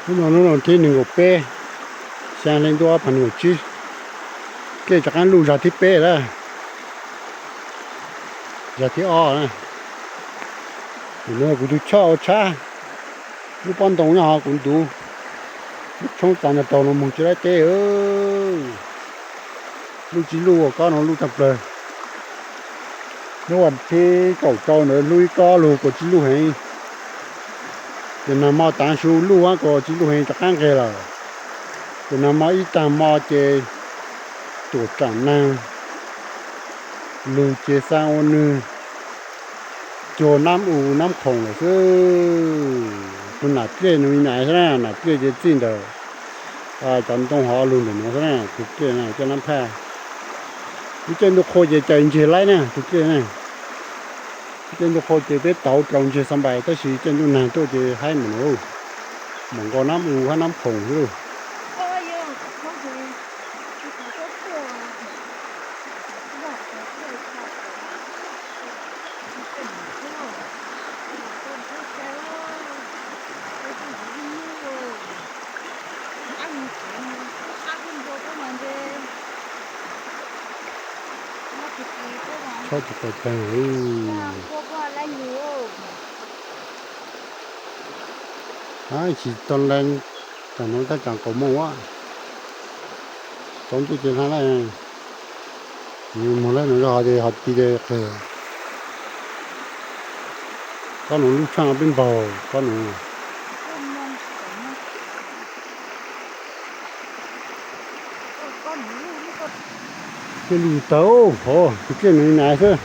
Hnub no hnub no thib nees nkaum peb, xyaa hli ntuj ob phav nees nkaum tsib, dlej rov qaab luj zag thib peb lawm, zag thib ob na. Ntawm no kuv tug choj ua tshab, lub pob ntoo nyob hov kuv ntuv, lub tshoob txav ntawd taug no moog tsi laib teb. Luj tsi luj ua kob no luj tag plawg. Hnub thib kaum rau ntawd hlub ib kob lug kuas tsi luj heev. Ces nag mo taav su luj kuas tsi luj heev rov qaab nqeg lawm. Ces nag mo ib taag mo ces tuam tsaam naag lug ces xaa ua nwg cuag nab u nab khoom lawm xwb. Tug nam dlej nws me nyuam xwb na, nam dlej ces txij ntawm cov ntoo hov lug ntawm nuav xwb na, tug dlej na coj nab phaj. Ib caij ntuj qhua ces cais ntseg laib na tug dlej na. Ib caij ntuj qhua ces peb tauv dlaus ntseg xab npais, tab sis caij ntuj naag tuaj ces haib mum nuav, mum nkaus nab u hab nab khoom xwb lauj. Txhob tsis tau tag. Ab, tsis tau leej, tam nuav tab tsaam kaum moos a, tsaus ntuj ces hlaa lawm. Moog lawm nuav zog ces ho tis qeeg. Kob nuav lub tshaaj peb npaug kob nuav. Dlej luj tawg hov, tus dlej nuav nai xwb.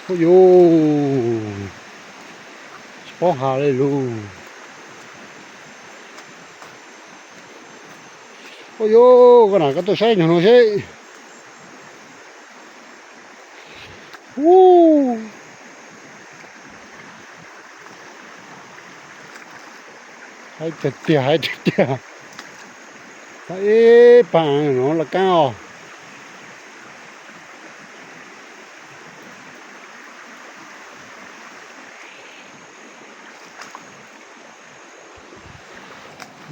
Ua yuv, tsis paub has le lug. Ua yuv, koj nam koj tuaj saib nyuag nuav seb. Ub, haib tiag tiag, haib tiag tiag. Tau ib paag nuav laj kaab os.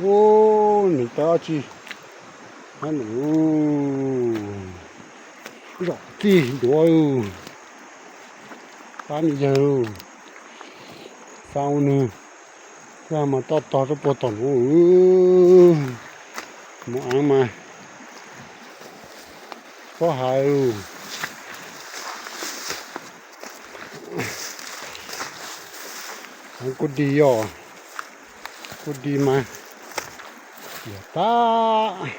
Ub, nws tau dab tsi? Hab nws zom txij duav, pab me yawg, xaa ua nwg, yog mas toj tog rau puag tom nuav, mus aav mas paub hais. Kuj dig yog, kuj dig mas yog tab.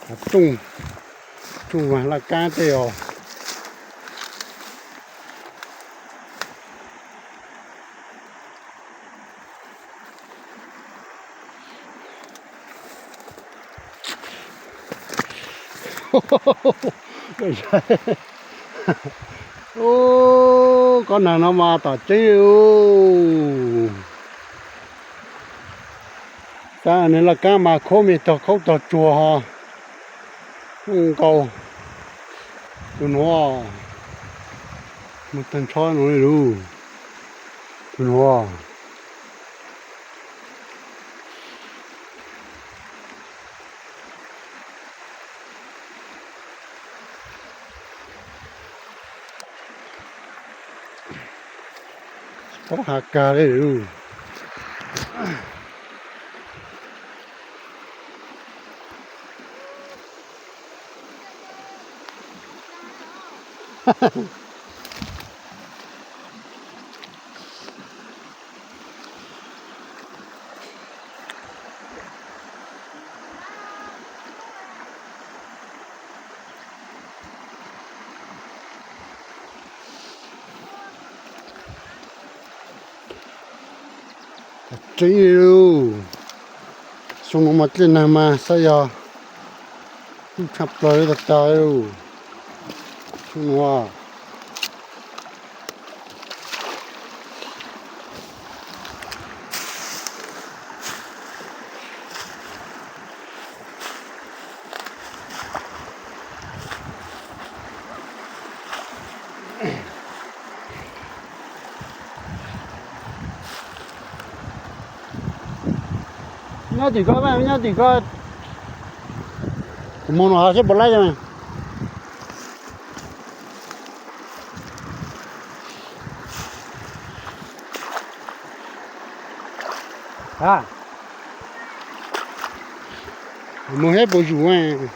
Rooj, rooj vaag laj kaab tej os. Ub, kob naag no mas tom tseeb li. Xaa nwg laj kaab mas khaub me tog khaub tog tsuag ho. Nkaus. Tus nuav, mus tag nrho nuav li lug. Tus nuav. Tsis paub has kag li lug. Tseeb li lug, xyoo no mas dlej naag mas xav yog lub tshaaj plawg tag tag li xyoo no. Nyob tim ko, nyob tim ko, kuv mus no seb puas laib. Mus seb puas zus.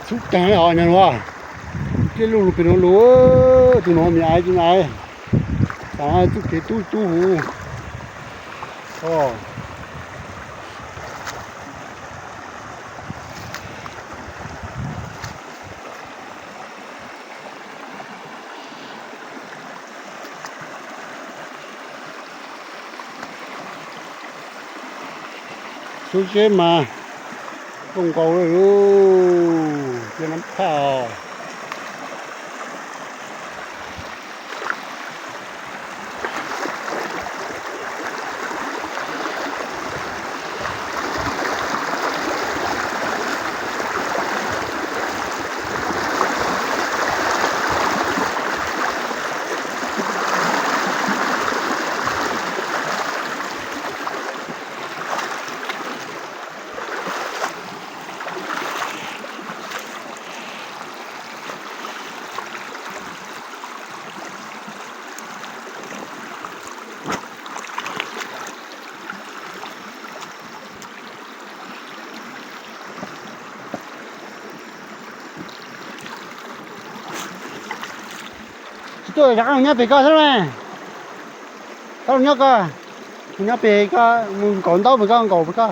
Xub tag os nyuag, cia luj lug pem no lug, tus no me aiv, tus me aiv, tas txuj kev tub tub huv. Xub tsheb mas zoo nkaus li, cia nab phaj os. Tsis tuaj rov qab mus nyob pem ko xwb na. Tau los nyob ko, mus nyob pem ko, mus nkaum ntaub pem ko, nkaum pem ko.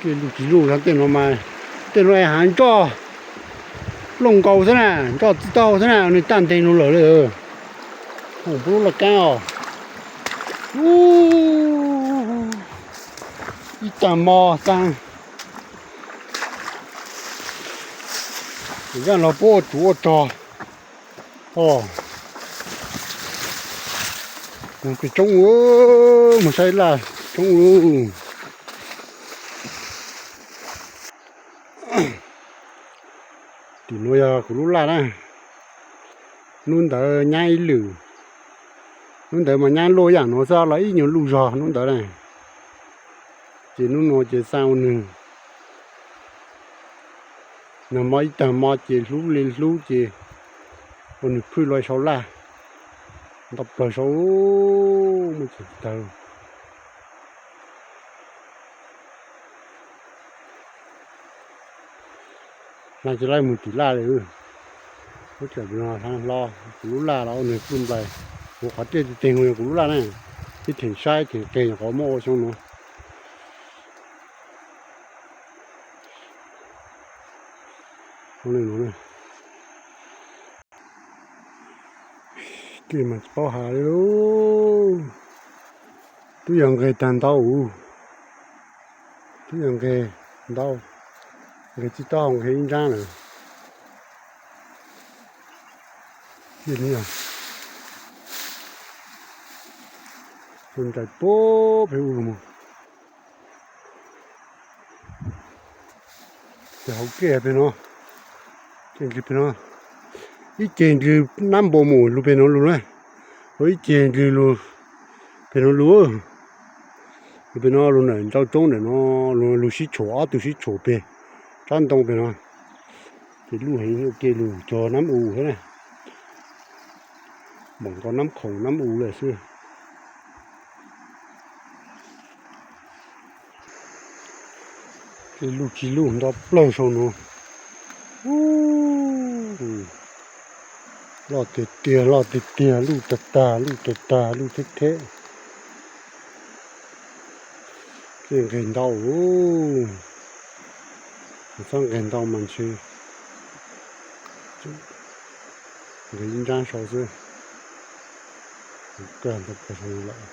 Kev luj tsis luj tej no mas, tej no hav nroj plooj nkaus xwb na, nroj txij taug xwb na, nws tag nteeg no lawm li. Hoom pub lub laj kab os. Ib tag mo xaa. Zaj los puab ua tsuv ua rog. Kuv pem roob, mus saib laj roob lauj. Tim nuav yog kuv lub laj na. Hnub ntawd nyab ib lwm, hnub ntawd mas nyab luaj yam nuav xwb los ib nyuag luj zog hnub ntawd na. Ces hnub nuav ces xaa ua nwg, nwg mob ib tag mob ces hlub li hlub ces ua nwg phwj lug sau laj, nto plawg sau, muaj tsis tawg. Hla tsis laib mus tim laj li. Lub caij no hla hlo, kuv lub laj los ua nwg pluj nplaig. Kuv qhov tiaj teg teg no yog kuv lub laj na, ib theem saib theem qeg nyuam qhuav muab ua xyoo nuav. Kev mas tsis paub has li lauj. Twb yog nqeg tag ntau, twb yog nqeg ntau, nqeg txij taub hau nqeg ib nrab lawm. Ua ntsais puag pem ub lug mus. Ces hauv kev pem no, kev nqis pem no, ib ceg nqis nab npua mus lug pem no lug na, ua ib ceg nqis lug pem no lug, lug pem no lug ntawm nraum roob ntawm no, lug sib tshuam, ob tug sib tshuam pem tsab ntoo pem no. Ces luj heev ua ke lug cuag nab u thiab na, npaum nkaus nab khoom nab u lawm xwb. Luj tsis luj nto plawg saum no. Loj tiag tiag, loj tiag tiag, luj tag tag, luj tag tag, luj theb theb. Tej nqeg ntau, txhob nqeg ntau mas ntshe nqeg ib nrab sau xwb. Kawg ntau plawg saum no lawm.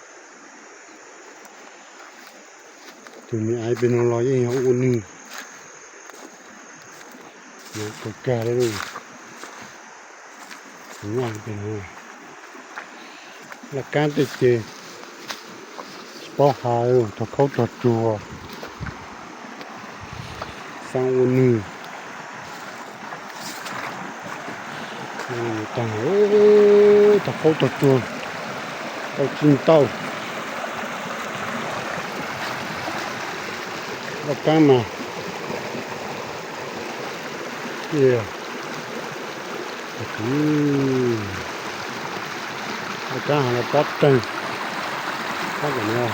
Tus me aiv pem no los yeej yog ua nws, kaus kag li. Laj kab tej ces tsis paub hais, tog khaub tog tsuag, xav ua nws. Tog khaub tog tsuag, tau tsis tau. Laj kab mas, laj kab hais los pob tawg, pob tawg no.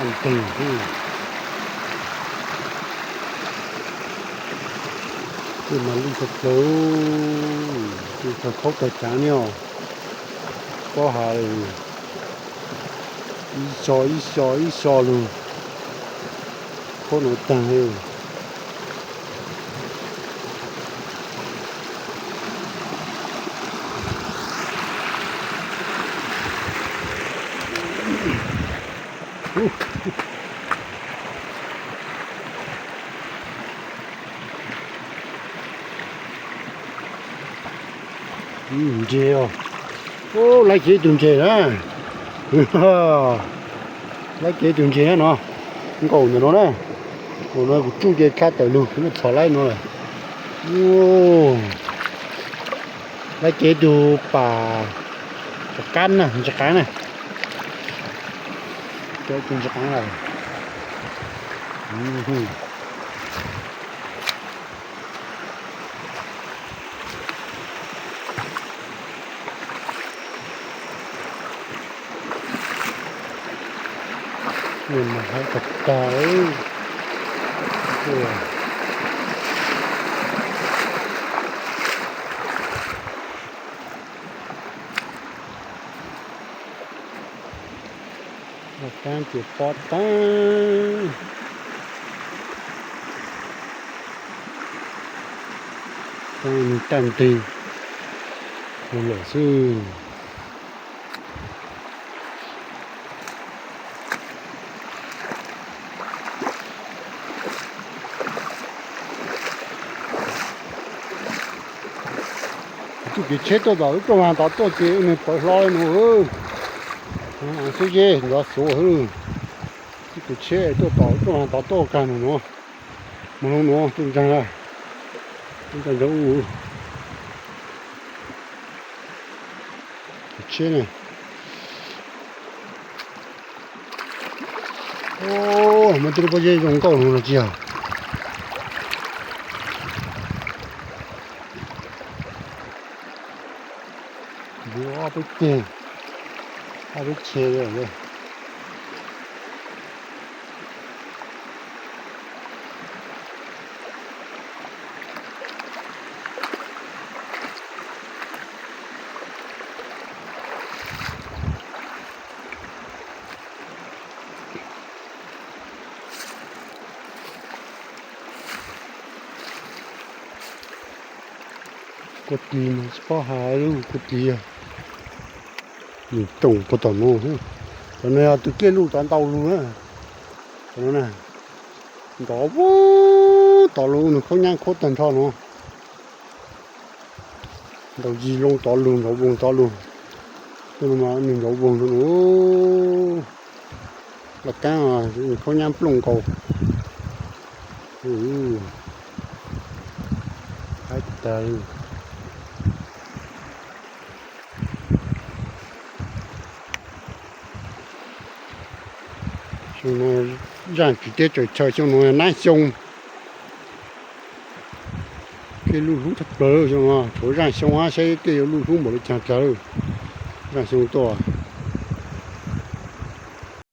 Nteg, tej mas lwj tshaj plaws, tej tog khaub tog cav ne os. Paub hais, ib xyo ib xyo ib xyo lug, khaub no tag li. Ntses os, laib kiag ib tug ntses na, laib kiag ib tug ntses na no, nkaum ntawm no na, nkaum no kuv tsuj ces khab tawm lug, kuv txhom laib no lawm. Laib kiag ib tug pam, ntses qab na, ntses qab na, ib tug ntses qab lawm. Mas haib tag tag. Laj kab ces pob tag. Nws tag ntig lawm xwb. Txoj kev tsheb tuaj tom lub rooj vag tod tuaj ces nws pawv hlo li no. Xwb ze nrov xuav xwb. Txoj kev tsheb tuaj tom lub rooj vag tod tuaj kag no no. Mas lub no tuaj ntseeg, tuaj ntseeg ntseeg u. Kev tsheb ne. Muaj tej lub pob zeb zoo nkauj no los tsis yog. Ob peb ceg, ob peb ceg. Kua tis mas tsis paub hais li, kua tis yog nws roos puag tom no. Cov no yog tus dlej luj tod ntau lug na. Cov no na, nrov vog tod lug, nws khaub nyab khaub tag nrho no. Nrov zig loo tod lug, nrov voog tod lug. Tej no mas nws nrov voog no. Laj kab khaub nyab nplooj nkaus. Haib tag. Xyoo no zaj kwv teb tsaws chaw xyoo no nab xyoo. Tej luj hlub tshaj plaws xyoo no, tshuav zaj xyoo hab saib tej yuav luj hlub npaum li cas tag. Zaj xyoo tuaj.